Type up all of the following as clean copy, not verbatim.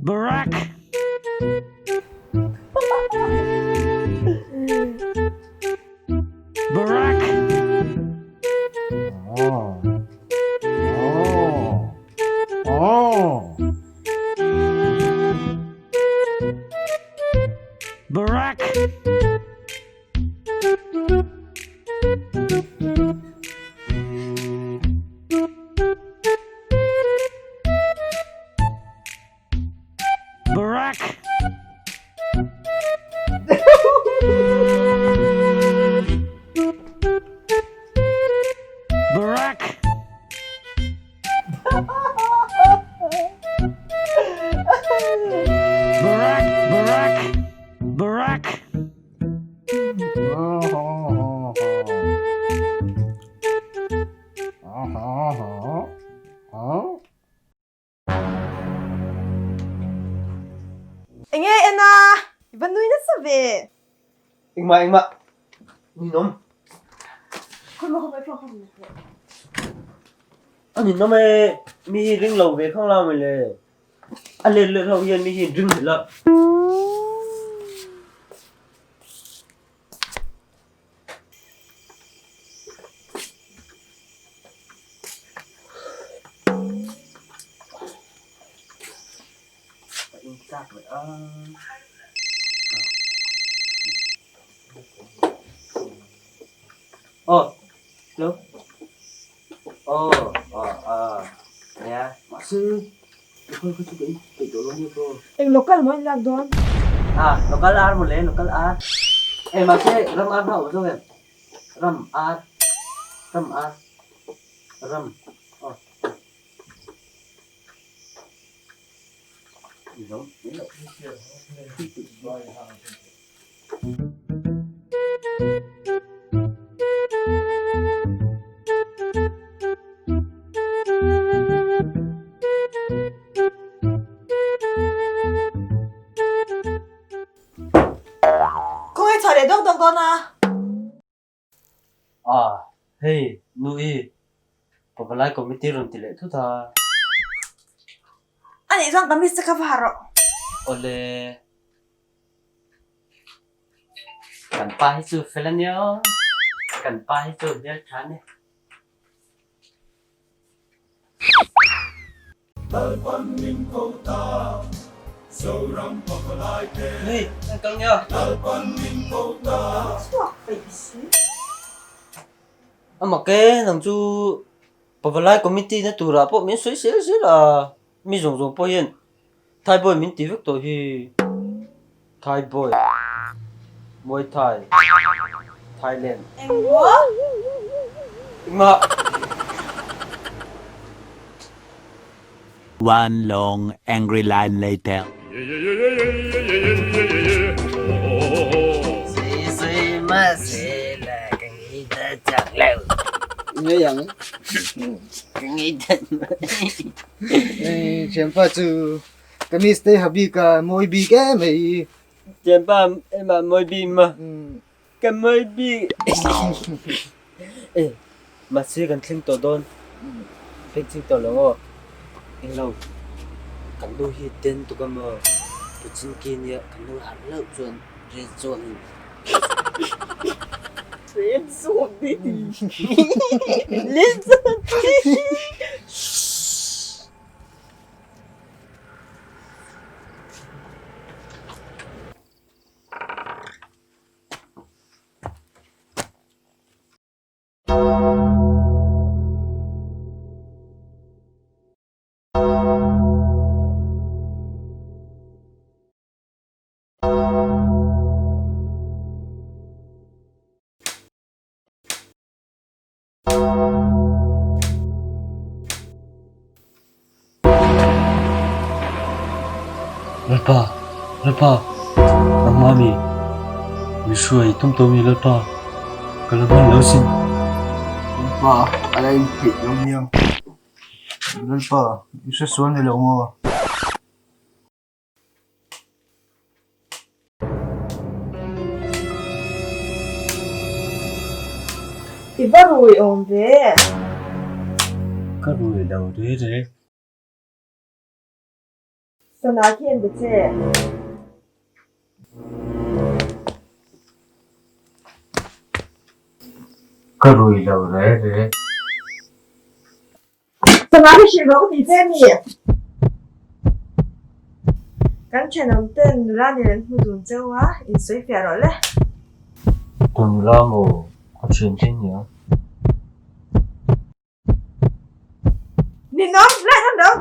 Barack. Barack. Barack. Barack. Barack. Barack, Barack, Barack. Enge en a, i va nui nasa ve. Engmah engmah ninawm. A ninawm e, mi hi ring lo ve khang la mai le. A let let ho hian mi hi ring hlelh a. Aw hello aw ah nia mahse local kha chu ka in peih tawh lo nia bro. Eng local maw in lak dawn? Ah local ar mawle local ar eh mahse ram ar kha a awm zawk em ram ar ram ar ram aw. Khawngaih chhuah leh dawk dawk dawn a. Ah, hei, nu i, Pavalai committee rawn ti leh thut a. A nih chuan kamis te kha va ha rawh. Awle. Kan pa hi chu fel a nia aw. Kan pa hi chu hmel tha a ni. Nui, kan kal nge a? Chhuak peih si. A mak e, nang chu Pavalai committee na turah pawh min sawi zel zel a, mi zawng zawng pawh hian Thai boy min ti vek tawh hi. Thai boy, Muay Thai, Thailand. Engmaw? Engmah. One long angry line later. Thianpa chu kamis te ha bik a mawi bik em mai. Thianpa ema mawi bik ma ka mawi bik e mahse kan thleng tawh dawn fek ching tawh lo aw englo kan nu hi ten tuk a maw puchin ki nia kan nu harh loh chuan red zone in Red zone ni red zone Lalpa, Lalpa, nangmah mi, mi hruai tum tawh mi Lalpa, ka la hman lo sin. Lalpa, a la inpeih lo nia. Lalpa, i hresual ni lo maw? I va rui awm ve. Ka rui lo re re. Sana khi en ta che. Ka rui lo re re. Sana hi hrilh rawh ka ti che a ni. Kan thenawm ten nula nen an hmu dun cheu a, insawi fiah rawh le. Tu nula maw ka thian che nia? Ninawm light on rawh.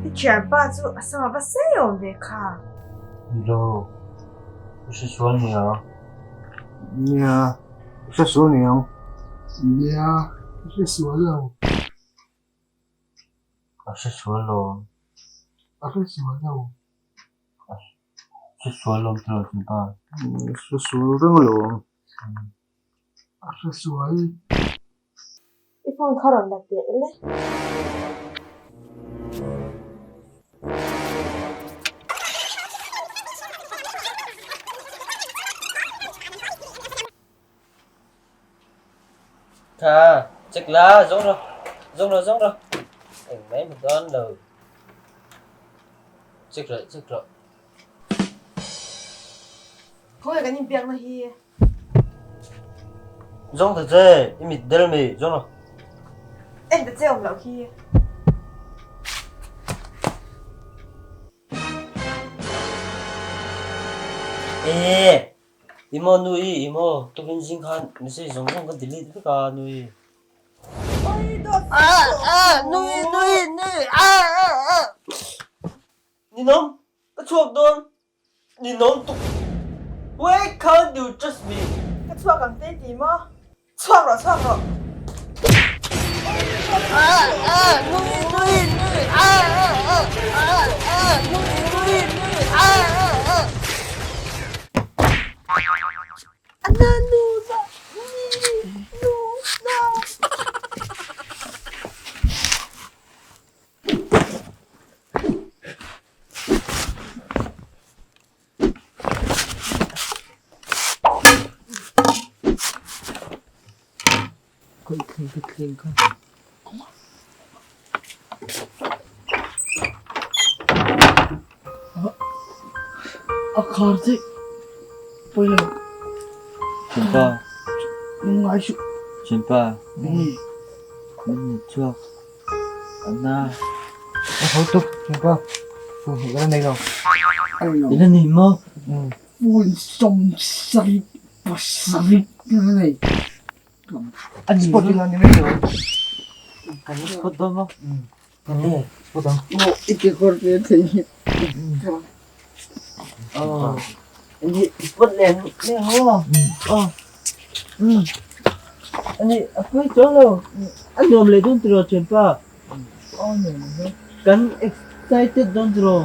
I thianpa chu a sama va sei awm ve kha. Nilo, i hresual nia. Nia, i hresual niang. Nia, i hresual lo. A hresual lo. A hresual lo. Hresual lo tiraw thianpa? Hresual reng lo ang. A hresual. I phone kha rawn la teh le. Tha, check la, zawng rawh, zawng rawh, zawng rawh. Eng mai hmu dawn lo. Check rawh, check rawh. Khawnge kan inbiakna hi? Zawng ta che, i mit del mai, zawng rawh. En ta che awm loh hi. Ee! I maw nui, i maw tukin zing khan message zawng zawng ka delete vek a nui. Nui nui nui Ninawm ka chhuak dawn ninawm tuk Why can't you trust me? Ka chhuak ang te ti maw? Chhuak rawh chhuak rawh. Nui nui nui Nui nui nui A khar theih pawi lo. Thianpa. Ngai suh. Thianpa. Min ni chhuak. Anna. A ho tuk thianpa. Phone hi ka la nei lo. I la nei maw? Phone 70 pasarih ka la nei. Spot ila ni mai lo. Kan spot dawn maw? Enge spot ang? I kekawr te thei hi. Ani spot leh leh ho. Ani a pawi chuang lo. A nuam leh dawn tiraw thianpa? Kan excited dawn tiraw?